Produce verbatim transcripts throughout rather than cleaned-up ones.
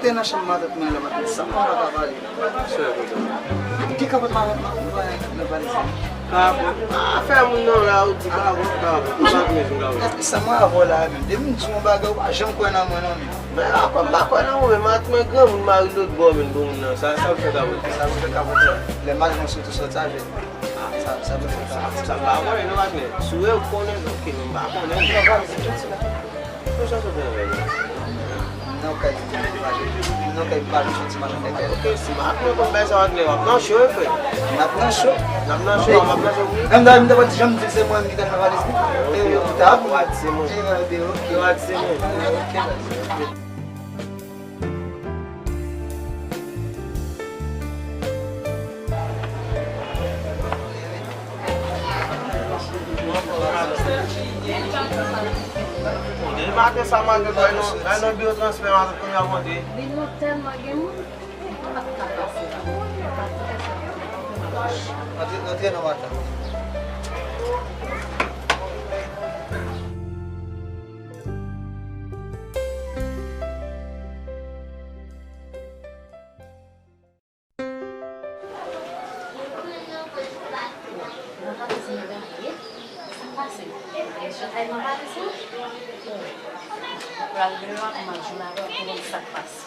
Nan chanm matant mwen la, matant, sa mwen pa ka pale. Sa e kontan. Ki kapòt matant mwen nan valiz la? Kapòt. Ah, fè moun nan la, ou di kapòt, kapòt. Ou pa konnen sou kapòt. Sa mwen avè w la, menm. Depi m di yon bagay, ou pa janm kwè nan mwen, non, menm. Men apa m pa kwè nan ou, men matant mwen granmoun, mari lòt bò, menm, bon moun nan. Sa, sa l fè kapòt. Sa l fè kapòt, sa. Lè matant mwen soti sòti avè l. Ah, sa, sa l fè kapòt. Sa, sa m pa konnen, non, patnè. Si w konnen, ok, men m pa konnen. Nan valiz la. Pou sa sot nan valiz la? Nan kay Paris. Nan kay Paris, soti maten nan kay. Ok, si maten mwen konn bay sa, w ap nan cho, wi, frè. N ap nan cho. N ap nan cho, m ap nan cho, wi. Menm dayè, m te pral di, janm di se mwen ki te nan valiz li. E, ou ta ap. Ou a di se mwen. E, ok. Ou a di se mwen. Ok, ok. Depi maten sa, matant, bay nou, bay nou biwo transfè, matant, konbyen w ap monte? Li nou tèlman gen moun, nou pa t ka pase la. Antre, antre non, matant. Nan valiz mwen gade, sa k pase? Gen chantay nan valiz mwen? Pral deyò a pou m al jwenn avè l pou m wè sa k pase.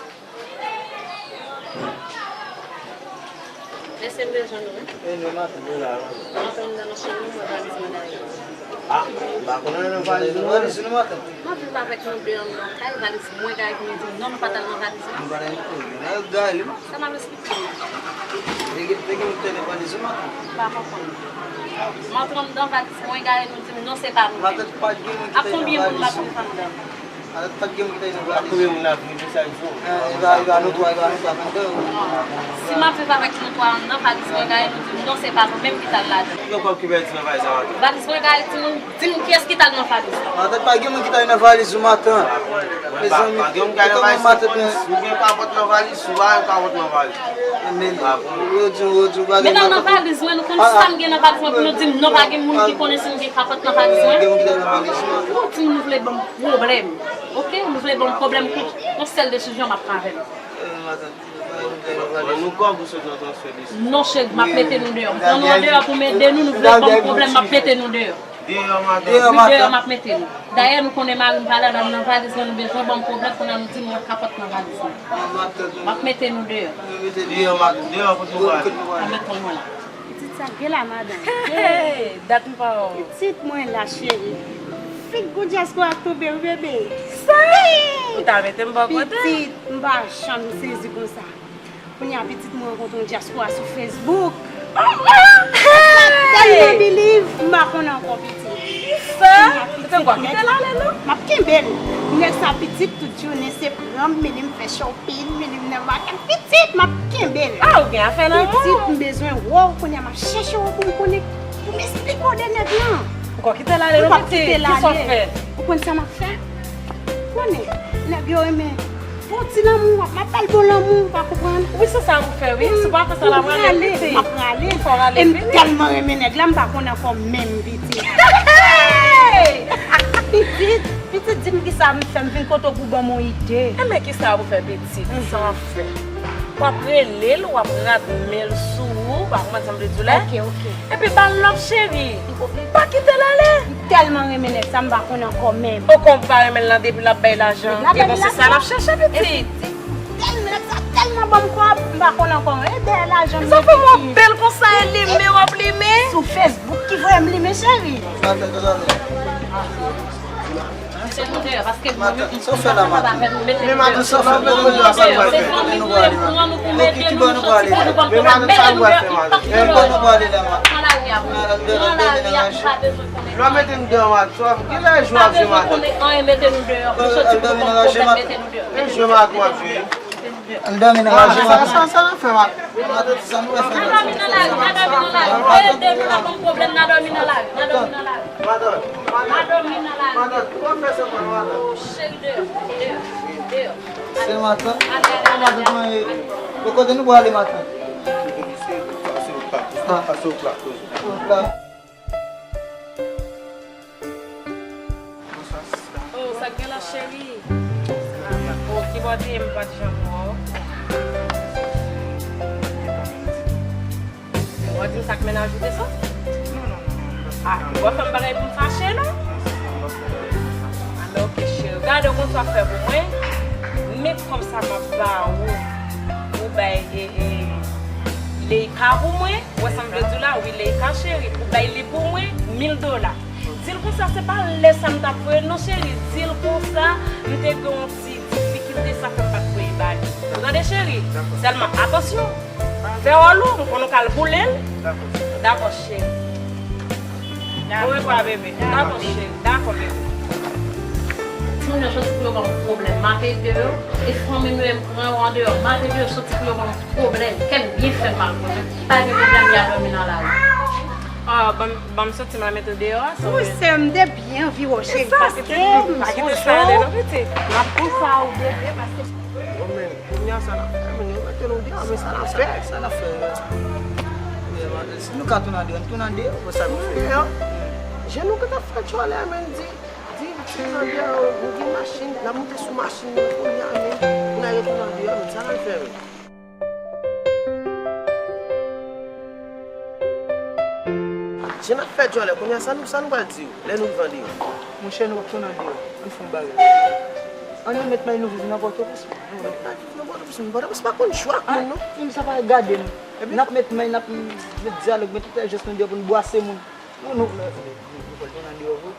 Mesye, m bezwen nou, wi. E nou matant, nou la, matant. M ap ann nan cheri, m wè valiz mwen dayè. Ah, m pa konnen nan valiz nou, non. Valiz nou, matant. M ap viv avèk nou de anndan kay, valiz mwen gaye pou nou di m non, nou pa t al nan valiz mwen. Nou pa t al nan valiz mwen. Sa m ap esplike nou? Te gen, te gen moun ki te nan valiz ou, matant? M pa konprann. M antre anndan valiz mwen gaye, nou di m non, se pa nou menm. Matant, pa t gen moun ki te nan valiz ou. A konbyen moun m ap viv anndan? Matant, pa t gen moun ki te nan valiz ou. A konbyen moun l ap viv, se sa l di w? Eh, e pa, e pa nou twa, e pa nou twa anndan. Si m ap viv avèk nou twa anndan, valiz mwen gaye, nou di m non, se pa nou menm ki t al ladan. Ki gen kòb ki pèdi nan valiz la, matant? Valiz mwen gaye, timoun. Di m kiyès ki t al nan valiz la? Matant, pa gen moun ki t al nan valiz ou, matant. Mezanmi, pa gen moun ki al nan valiz ou. Ou gen kapòt nan valiz ou, pa gen kapòt nan valiz. Men, yo di, yo di, bagay. Medam, nan valiz mwen, nou konn sa m gen nan valiz mwen pou nou di m non, pa gen moun ki konnen si m gen kapòt nan valiz mwen. Gen moun ki t al nan valiz ou, matant. Nou di m nou vle ban m pwoblèm. Ok, nou vle ban m pwoblèm pou yon sèl desizyon m ap pran avè nou. Eh, matant. Ban nou kòb ou sot nan transfè de sou. Non, cheri, m ap mete nou deyò. M pran nou andeyò pou m ede nou, nou vle ban m pwoblèm, m ap mete nou deyò. Deyò, matant. Wi, deyò, m ap mete nou. Dayè, nou konnen mari m pa la, nan, nan valiz mwen, nou bezwen ban m pwoblèm, kounye a nou di nou wè kapòt nan valiz mwen. M ap mete nou deyò. Deyò, matant, deyò, kote nou prale? Ann met kò mwen la. Pitit sa gen la, madanm. Hey, dat m pa wè w. Pitit mwen la, cheri. Figou dyaspora k tonbe wi, bebe. Sa? Ou ta mete m bò kote? Pitit, m pa janm sezi konsa. Kounye a, pitit, mwen rankontre yon dyaspora sou Facebook. Oh, oh! Hey! Tèlman believe, m pa konn ankò, pitit. Sa? Pitit, ou te kwè ki te la ale, non? M ap kenbe l. Nèg sa pitit, tout jounen se pran m, mennen m fè shopping, mennen m nan makèt. Pitit, m ap kenbe l. Ah, ou gen afè nan men w. Pitit, m bezwen wè w, kounye a m ap chèche w pou m konnen, pou m esplike w de nèg lan. Ou kwè ki te la ale, non, pitit? Ki sa w fè? Ou konn sa m ap fè? Konnen, nèg yo renmen fè yon ti lanmou, w ap, m ap ba l bon lanmou, ou pa konprann? Wi, se sa pou fè, wi. Si w pa fè sa, l ap rale vit. M ap rale. Fò w rale vit. E m tèlman renmen nèg la, m pa konn ankò menm, pitit. Hey! Pitit, pitit, di m kisa m fè, m vin kote w pou ban m yon ide. Enben, kisa pou fè, pitit? Sa w ap fè? W ap rele l, w ap rad men l sou ou, w ap konprann sa m vle di w la? Ok, ok. Epi ba l love, cheri. Pa kite l ale. M tèlman renmen nèg sa, m pa konn ankò menm. Poko w pa renmen l nan depi l ap bay lajan. E bon, se sa n ap chèche, pitit. Tèlman, nèg sa tèlman ban m kòb, m pa konn ankò. E dèyè lajan m ye, pitit. Sa fè w ap bèl konsa, e limen w ap limen. Sou Facebook ki voye m limen, cheri. Mete nou deyò, paske nou, nou, nou pa kapab avè nou, mete nou deyò. Mete nou deyò, se pou nou vle pran nou pou mete nou, nou soti pou nou ban m pwoblèm, mete nou deyò, ki pa pran lari a pou nou. Pran lari a pou nou pa bezwen konnen anyen. Kilè jou w ap jwe matant? Anyen, mete nou deyò, nou soti pou nou ban m pwoblèm, mete nou deyò. Kilè jou matant w ap jwe? Mete nou deyò. Al dòmi nan lari, matant. Sa, sa, sa n ap fè, matant? Matant, sa nou fè? N a dòmi nan lari, n a dòmi nan lari. Ede nou, n a ban m pwoblèm, n a dòmi nan lari, n a dòmi nan lari. Matant, matant, matant, ou ap fè sa pou nou, matant? Oh, cheri, deyò, deyò, deyò. Se matant? Ale, ale, ale, ale. Matant mwen ye. Bon, kote nou prale, matant? Pase w klak, pase w klak. Bonswa, sista. Oh, sa k gen la, cheri? Ok, Bò te ye m pa t janm wè w. Ou di m sa k mennaj ou te sot? Non, non, non, non. Ah, ou fè m bagay pou m fache, non? Ah, men ok, cheri. Gade, ou konn sa w ap fè pou mwen. Men kòb sa m ap ba ou. Ou bay, e, e, Leika pou mwen. Ou wè sa m vle di w la? Wi, Leika, cheri. Ou bay li pou mwen, mil dola. Di l konsa, se pa lè sa m t ap voye l, non, cheri. Di l konsa, m te gen yon ti difikilte, sa fè m pa t voye ba li. Ou tande, cheri? Sèlman, atansyon. Vè wòl ou, m konn ou ka al boule l. Dakò, cheri. Bon, mwen kwè, bebe. Dakò, cheri. Dakò, bebe. Timoun yo soti pou yo ban m pwoblèm. M ap ede yo. E fanmi m yo, m pran yo andeyò. M ap ede yo soti pou yo ban m pwoblèm. Kè m byen fè mal pou yo. Pa gen pwoblèm, y a dòmi nan lari. Ah, ban m, ban m soti, m al mete w deyò a. Wi, sè m, m te byen anvi wè w, cheri, paske m sonje w. M ap konsa ou bebe, paske Bon, men, kounye a sa n ap fè, men nou mete nou deyò, men sa n ap fè? Sa n ap fè? Si nou ka tounen deyò, n tounen deyò. Pou sa nou fè deyò? Jan nou gentan fè tchòlè, men di, di, di nan deyò, nou gen machin, n ap monte sou machin nou kounye a, men pou n al retounen deyò, men sa n ap fè, men? Jan n ap fè tchòlè, kounye a sa nou, sa nou pral di yo, lè nou rive andeyò? Monchè, nou p ap tounen deyò, ann fè yon bagay. Ann nou met may nou viv nan Pòtoprens. Nan Pòtoprens, Pòtoprens pa konn jwe ak moun, non. Menm sa pa gade nou. N ap met may, n ap met dyalòg, met tout jès nou deyò pou n bwase moun. Nou, nou, nou, nou, nou pral tounen deyò vre.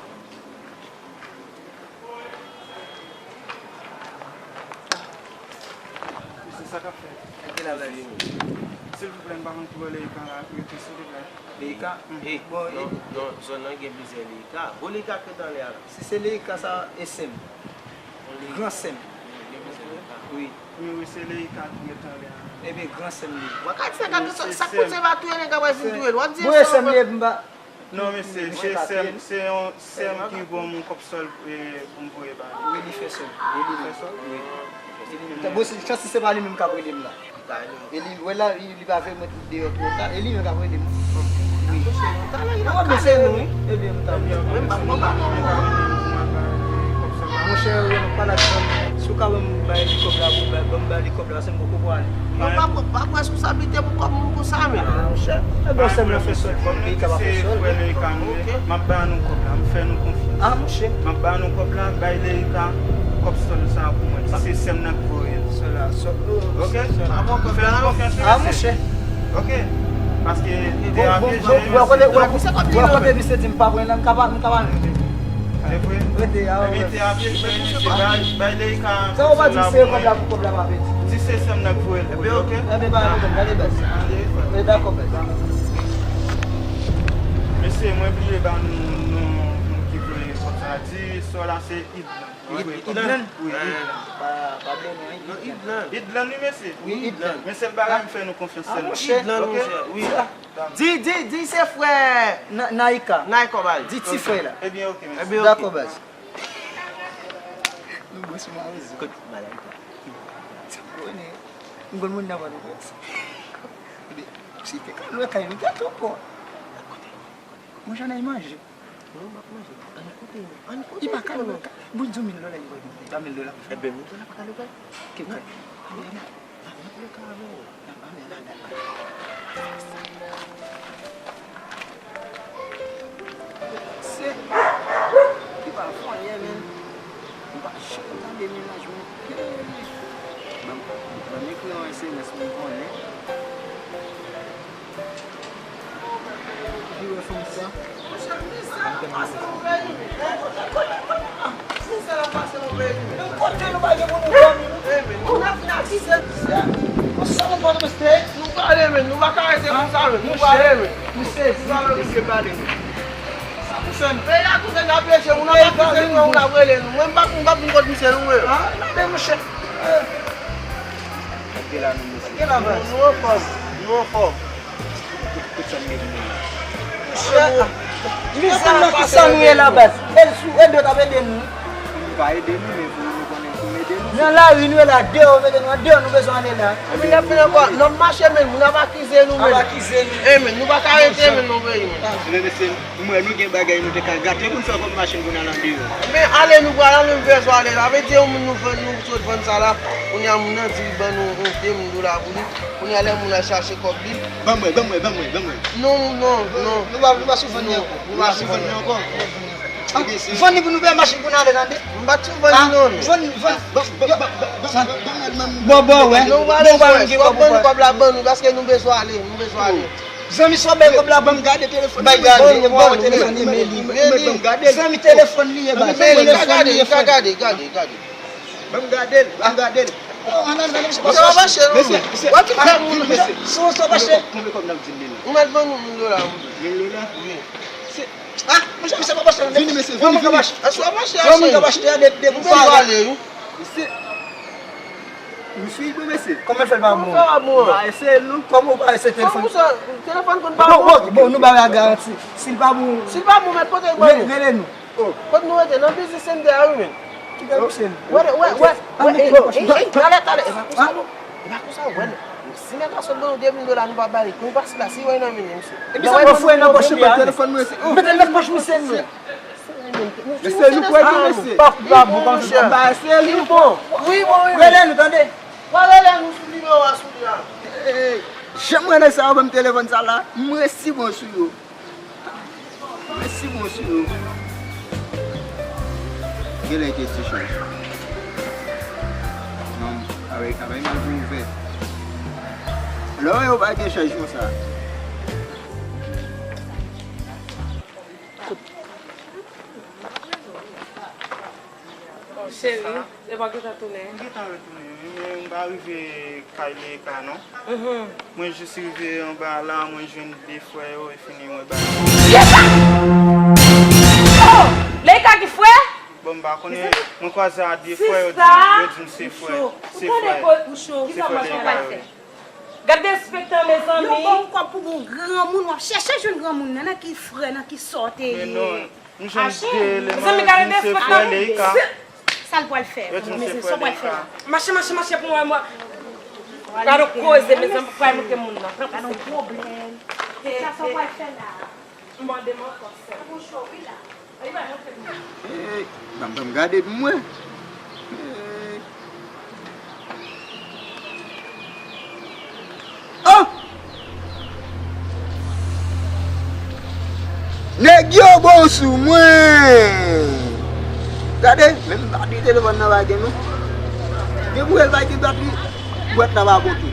Mesye, sa k ap fèt? Silvouplè, m pa konn ki bò Leika la rete, silvouplè. Leika? Bon, non, non, zòn nan gen plizyè Leika. Bon, Leika k rete anlè a la. Si se Leika sa, e sè m. Gran sè m. Wi. Wi, wi, se Leika ki rete anlè a. Ebyen, gran sè m li ye. Wa ka di sa, gade sa, sa kout se va touye nèg la, w ap vin touye l. W ap di sa. Bon, e sè m li ye, m pa Non, mesye, se sè m, se yon sè m ki ban m yon kòb sòl, e, pou m voye ba li. Wi, li fè sòl. Wi, li fè sòl? Wi. Bon, se, chans se pa li menm k ap rele m la. E li, wè la, li, li pa vle mwen deyò twò ta. E li menm k ap rele m. Wi. Bon, mesye, nou, wi. Ebyen, m ta Monchè, yo, nou pale ak zanmi. Si w ka ban m bay li kòb la, pou bay, ban m bay li kòb la, se m poko pwale. Non, pa pran, pa pran responsablite pou kòb moun konsa, men. Ah, monchè. Ebyen, sè m nan fè sòl, fò m peye kaba fè sòl. M ap ba nou kòb la, m fè nou konfyans. Ah, monchè. M ap ba nou kòb la, bay Leika kòb sòl sa pou mwen. Si se sè m nan k voye l. Sòl la, sòl. Ok? Fè nou konfyans, wi, mesye. Ah, monchè. Ok. Paske te apiye cheri, mesye. Wè kote misye di m pa pran nan, m ka pa, m ka pa. Se vre? Rete a. Ebyen, te apiye cheri, mesye, bay, bay Leika. Sa ou pa di se kòb la pou kòb la pa pèdi. Di se sè m nan k voye l pou li, ok? Ebyen, pa gen pwoblèm, gade baz. E dakò, baz. Mesye, mwen bliye ba nou non moun ki voye kòb sa. Di sè w la se Idlan. Idlan? Wi, Idlan. Pa, pa Beno, non, Idlan. Idlan, wi, mesye. Wi, Idlan. Men sèl bagay, m fè nou konfyans sèlman. Ah, monchè. Idlan, monchè, wi. Di, di, di se frè Na-, Naika. Naika, baz. Di ti frè la. Ebyen, ok, mèsi. Ebyen, ok. Dakò, baz. Nou bon sou mawozo. Kot bagay sa? Ti konnen. M konn moun nan pa nou. Ebyen, si te ka lwe kay nou, te twò bon. Monchè, ann al manje. Non, m ap manje. Ann koute, ann koute. Li pa ka lwe kay. Bon, di w mil dola, li pa ka lwe kay. Mil dola. Ebyen, mil dola pa ka lwe kay. Ki kay? N ap lwe kay avè w. N ap ale la, n ap ale. Se ki pa fon yè, men. M pa janm tande mennaj mwen. Ban m, ban m ekri yon S M S pou m konnen. Ki wè fanm sa? Kote nou pa gen pou nou dòmi, nou? Kounye a fini a disèt, disèt. Konsa nou pa rete, nou pa ka rete konsa, men. Nou pa rete, men. Nou sezi. Nou pa rete, misye pale, men. Sa pou fè nou. Peyi a tou deja peche, moun ap akouche nou, moun ap rele nou. Mwen, m pa, m pa vin kot misye, non, mwen. Ah, gade, monchè. Gade la, nou, mesye. Nou anfòm, nou anfòm. Tout sa m gen pou mwen. Monchè, mizè nan ki sa nou ye la, baz? E sou, e dòt ap ede nou. Nou pa ede nou, men pou nou konnen pou nou Nan lari nou ye la, deyò, yo mete nou andeyò, nou bezwen ale la. Epi lè fini ankò, n ap mache, men moun ap akize nou, men. Ap akize nou. E men, nou pa ka rete, men, nan peyi, men. Men mesye, m wè nou gen bagay nou te ka gate pou n fè kòm machin pou n al andeyò. Men ale, nou pral ale, nou bezwen ale. Sa vle di yon moun nou vann, nou sot vann sa la, kounye a moun nan di li ban nou yon de mil dola pou li. Kounye a lè moun nan chache kòb li. Ban mwen, ban mwen, ban mwen, ban mwen. Non, non, non. Nou pa, nou pa sou vann li ankò. Nou pa sou vann li ankò. Vann li pou nou peye machin pou n ale, tande. M pa t sou vann li, non. Vann, vann. Bon, bon, wè. Non, w ale, w ap ban nou kòb la, ban nou, paske nou bezwen ale, nou bezwen ale. Zanmi, swa bay kòb la, ban m gade telefòn. Bay gade, ban nou telefòn li, men li. Zanmi, telefòn li ye, baz. Men li, gade, gade, gade. Ban m gade l, ban m gade l. Sa pa mache, non. Mesye, mesye. W ap kite moun, mesye. Sou sa mache. Konbyen kòb n ap di l la? Ou mèt ban nou mil dola, wi. Mil dola? Wi. Se, ah, monchè, mesye pa mache, non. Vini, mesye, vini, vini. Sa pa mache, sa pa mache. Sa pa mache, de, de pou pale. Nou bezwen ale, wi. Mesye, nou swiv, mesye. Kòman l fè l pa bon? Kòman l fè pa bon? Ba, eseye l, non. Kòman ou pa eseye telefòn? Kòman sa? Telefòn konn pa bon. Bon, bon, bon, nou ba l garanti. Si l pa bon. Si l pa bon, mèt pote l ban nou. Rele nou. Oh. Kot nou rete? Nan business center a, wi, men. Ki bèl misye. Wè, wè, wè, wè, ey, ey, ey, talè, talè, e pa konsa, non. E pa konsa, wè, non. Si nèg la sot ban nou de mil dola, nou pa ba li. Nou pase la, si wè nan men misye. Epi sa, mwen fouye nan pòch mwen, telefòn mwen, se, oh. Mete l nan pòch misye, non. Mesye, nou kwè ke mesye. Pa, pa bon, pa bon. Ba, se li. Li bon. Wi, bon, wi. Rele nou, tande. Mwen rele nou sou nimewo a sou li a. Ey, jan mwen nan sa yo ban m telefòn sa la, mwen si bon sou yo. Mèsi, bonsou. Genlè te ti chans. Non, avèk, avèk mal pou ouvè. Lè yo pa gen chans konsa. Cheri, epa w gentan tounen? M gentan retounen wi, men m pa rive kay Leika non. Mhm. Mwen jis rive anba la, mwen jwenn de frè yo, e fini mwen bay. Leika! Oh! Leika ki frè? Bon, m pa konnen, mwen kwaze a de frè, yo di, yo di m se frè, se frè, se frè Leika yo ye. Gad derespektan, mezanmi. Yo ba w kòb pou bon granmoun, w ap chèche jwenn granmoun nan, nan ki frè, nan ki sa w te ye. M jwenn de eleman, yo di m se frè Leika. Sa l pral fè? Yo di m se frè Leika. Mache, mache, mache pou mwen, mwen. Gad yon koze, mezanmi, pou pral montre moun nan. Gad yon pwoblèm. Sa, sa w pral fè la? M mande m ankò, sè. Ou cho wi la. Ey, ban m, ban m gade pou mwen. Ey. Oh! Nèg yo bon sou mwen. Gade, menm batri telefòn nan pa gen non. Gen pou el pa gen batri. Bwat la pa konte.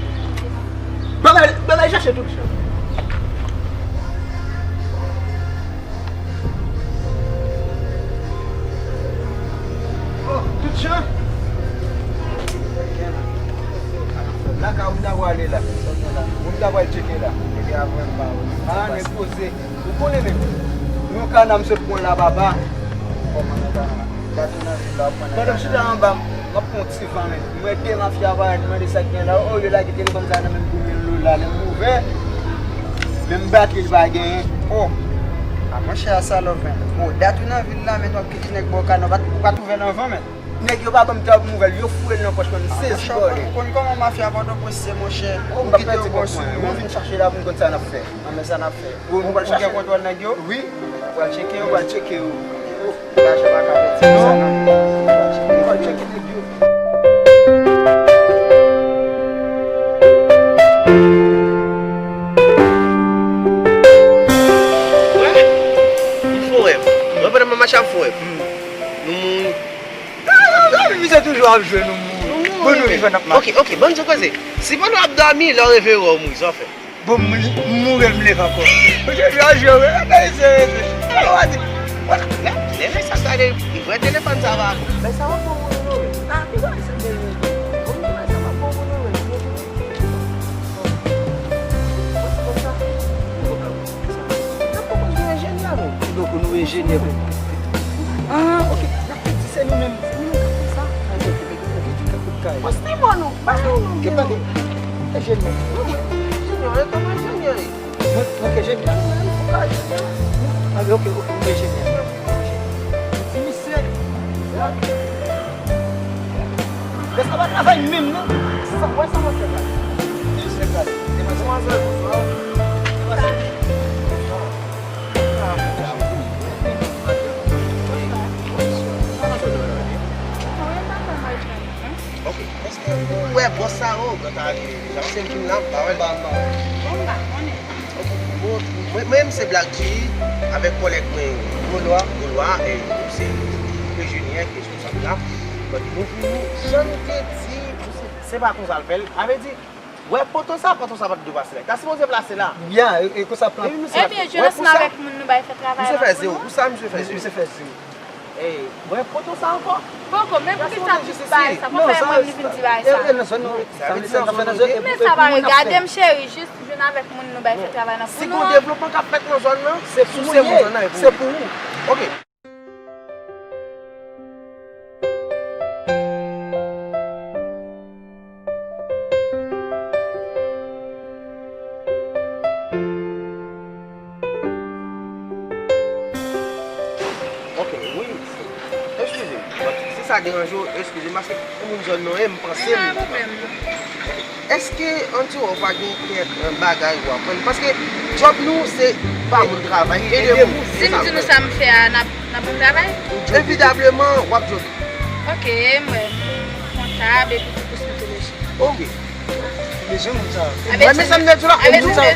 Bagay, bagay chache tout jan. Oh, tout jan. Lakay ou m ta pwale la. Ou m ta pwale tcheke la. Ah, nèg poze. Ou konnen nèg. Yon kana m sot pran la papa. Kòman nan kana? Pandan m chita anba, m ap pran yon ti van, men m wè de mafya parèt, m mande sa k gen la. Oh, yo lage telefòn sa nan men m pou mil dola, men m ouvè. Menm batri l pa genyen. Oh! A monchè, a sa love, men. Oh, dat ou nan vil la, men w ap kite nèg ba w kana, ou pa t, ou pa t ouvè nan van, men. Nèg yo pa ban m trap nouvèl, yo foure l nan pòch mwen, m sezi bòlè. Ou konn kòman mafya Pòtoprens ye, monchè. Oh, m kite yo bò sou mwen. Mwen vin chache la pou m konn sa n ap fè. Ann men sa n ap fè. Ou, ou pral chache kontwòl nèg yo? Wi. Ou pral tcheke yo? Ou pral tcheke yo. Lajan pa ka pèdi konsa non. Ou pral tcheke, ou pral tcheke nèg yo. Wè? M fon wè. Wè pandan m ap mache ap fon wè. Nou mouri. Misye toujou ap jwe nou mouri. Bon, nou vivan n ap mache. Ok, ok, ban n di yon koze. Si pandan w ap dòmi, lè w reveye w mouri, sa w fè? Bon, m li, m mouri, m leve ankò. Misye jwe a jwe, wi. Gade misye, misye. Gade w a di. Leve sa, gade, li vre telefòn sa va. Men sa w ap bon moun non, wi. Ah, ki bagay sa, men, men, men. Bon, men sa w ap bon moun non, wi. Bon, se konsa. Nan poko jwe enjenyè, men. Ki poko nou enjenyè, men. Ah, ok. N ap fè di se nou menm. Se nou menm k ap fè sa. Ann fè di, fè di, fè di, fè di, fè di. Pòs ti mò nou. Ba nou non, gen nou. Enjenyè. Wi, wi. Enjenyè, e kòm enjenyè, e. Mwen, mwen k enjenyè. Ou ka enjenyè. Ah, ok, ok, mwen enjenyè. Di misye. Ok. Pa travay menm non. Sa, wè sa mwen fè la. Mesye gade. Demwazèl, bonswa. Ok. Èske ou wè bòs sa yo? Mwen ta rive deja. Se m ki m la, m pa wè l. Bon, mwen, mwen menm se Black G avèk kòlèg mwen Golwa, Golwa, e nou se enjenyè ki responsab la. Donk, nou vini, jan nou te di, se, se pa konsa l fè l. Sa vle di, wè poto sa, poto sa pa t dwe pase la. Li ta sipoze plase la. Byen, e, e konsa plan. Epi misye fè, ebyen, je wè ansanm pou sa, avèk moun nou bay fè travay la pou nou. Misye fè zewo. Pou sa, misye fè zewo. Misye fè zewo. Ey, wè poto sa ankò. Poko, men poukisa jis bagay sa? Poko fè mwen vin di bagay sa? E, e, nan zòn nou, sa vle di sa, sa fè nan zòn, e, men sa pa regade m, cheri, jis jwenn avèk moun nou bay fè travay la pou nou an. Si gon devlopman k ap fèt nan zòn nan, se pou mwen, se pou ou. Ok. Ok, wi. Eskize m. Si sa deranje w, eskize m, paske ou moun zòn nan ye, m panse m. Pa gen pwoblèm, non. Èske, an di w, ou pa gen kèk, eh, bagay ou aprann? Paske djòb nou, se ba moun travay, ede moun. Si m di nou sa m fè a, n ap, n ap ban m travay? Evidableman, w ap djobe. Ok, mwen, kontab epi tou kosmetoloji. Ok. Bezwen moun sa. Mwen, men sa m te di w la, avèk moun sa.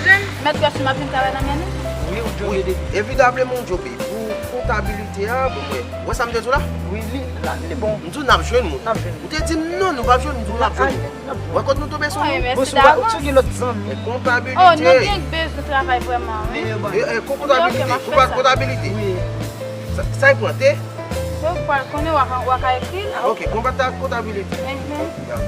Mèt Gòs, m ap vin travay nan men nou? Wi, ou djobe depi. Evidableman, ou djobe. Pou kontabilite a, bon, mwen. Ou wè sa m te di w la? Wi, li, la, li bon. M di w n ap jwenn moun. N ap jwenn moun. Ou te di m non, nou p ap jwenn, m di w n ap jwenn moun. N ap jwenn. Wè kot nou tonbe sou moun. Bon, si w pa, si w gen lòt zanmi. Men kontabilite. Oh, nou gen bezwen travay vrèman, wi. E, e, kon kontabilite, ou pa kontabilite. Wi. Sa, sa y pran, te? Ou pral konnen, w a ka, w a ka ekri l. Ok, bon, pa ta kontabilite. Mhm. Ya.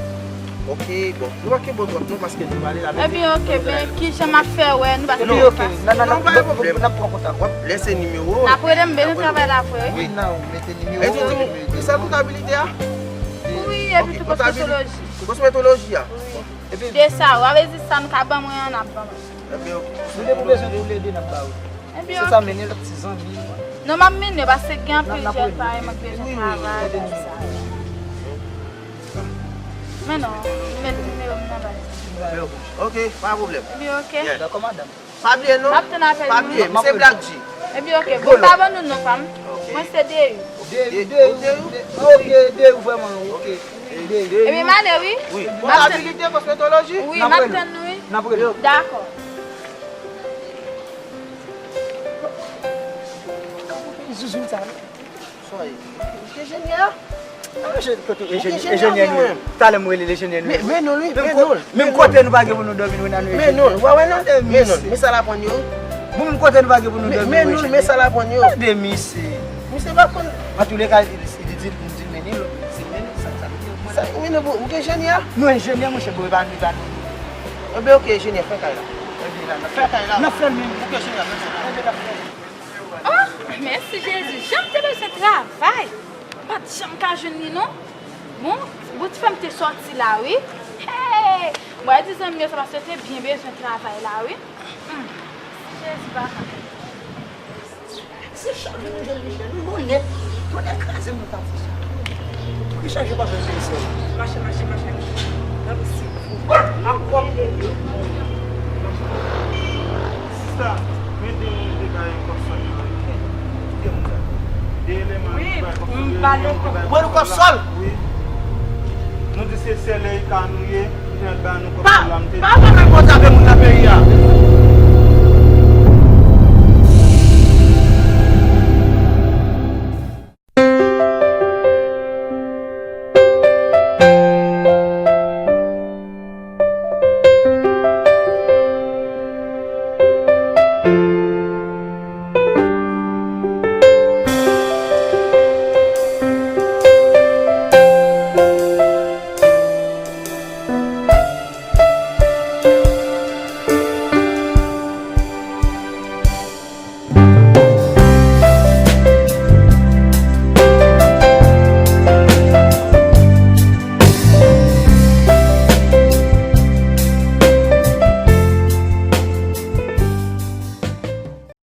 Ok, bon. Nou pa kenbe w twòp non, paske nou pale la. Ebyen, ok, men kijan m ap fè wè, nou pa... Ebyen, ok. Nan, nan, nan, pa gen pwoblèm. N ap pran kontak. W ap lese nimewo. N ap rele m, ben nou travay la vre, wi. Wi, nan, ou mete nimewo. E di, di m, se sèl kontabilite a? Wi, epi tou kosmetoloji. Kosmetoloji a? Wi. Epi de sa, w a vle di sa nou ka ban mwen an, n ap ban mwen. Ebyen, ok. Nou depi w bezwen toulède, n ap ba ou. Ebyen, ok. Se sa, mennen lòt ti zanmi. Non, m ap mennen, paske gen anpil jèn parèy mwen k bezwen travay, sa. Men non, m met nimewo m nan baz. Ok, pa pwoblèm. Ebyen, ok. Dakò, madanm. Pa bliye non. M ap tann apèl nou. Pa bliye, m se Black G. Ebyen, ok. Bon, pa ban nou non pa m. Ok. Mwen se Deyou. Deyou, Deyou. Ok, Deyou vrèman, ok. Ebyen, m ale, wi. Wi. Kontabilite, kosmetoloji? Wi, m ap tann nou, wi. N ap rele. Dakò. Zouzoun sa, wi. Sa ye? Ou enjenyè? Enjenyè, kote enjenyè, enjenyè nou ye? Talè m rele l enjenyè nou ye. Men non, wi, men non. Menm kote nou pa gen pou nou dòmi, nou nan nou enjenyè. Men non, w a wè non? Men non, men sa l aprann yo. Bon, menm kote nou pa gen pou nou dòmi, men non, men sa l aprann yo. Tande misye. Misye pa konn. Antouleka, li di, li di, li di, men li, se men li, sa, sa, sa. Sa, men non, bon, ou enjenyè? Nou enjenyè, monchè, bon, e pa nou, e pa nou. Enben, ok, enjenyè, fè kay la. Enben, la, n ap fè kay la. N ap fè l menm. Ok, enjenyè, fè kay la. Enben, n ap fè l. Oh, mèsi Jezi, jan m te bezwen travay. M pa t janm ka jwenn li non. Bon, bon ti frè m te sòti la wi. Hey! Mwen di zanmi yo sa paske yo te byen bezwen travay la wi. Hmm. Jezi papa. Se chak jou nou jwenn Michel, nou nèt. Tonnè kraze m nan katye sa. Ki chak jou pa jwenn Michel? Mache, mache, mache. Nan misye. Sista, men de moun te bay kòb sòl yo. Ki de moun sa? De eleman ki bay kòb sòl yo. Wi, m ba yo kòb. Ba nou kòb sòl? Wi. Nou di se sè Leyka nou ye, li te mèt ba nou kòb sòl la, m te di. Pa, pa, pa, pa, pa,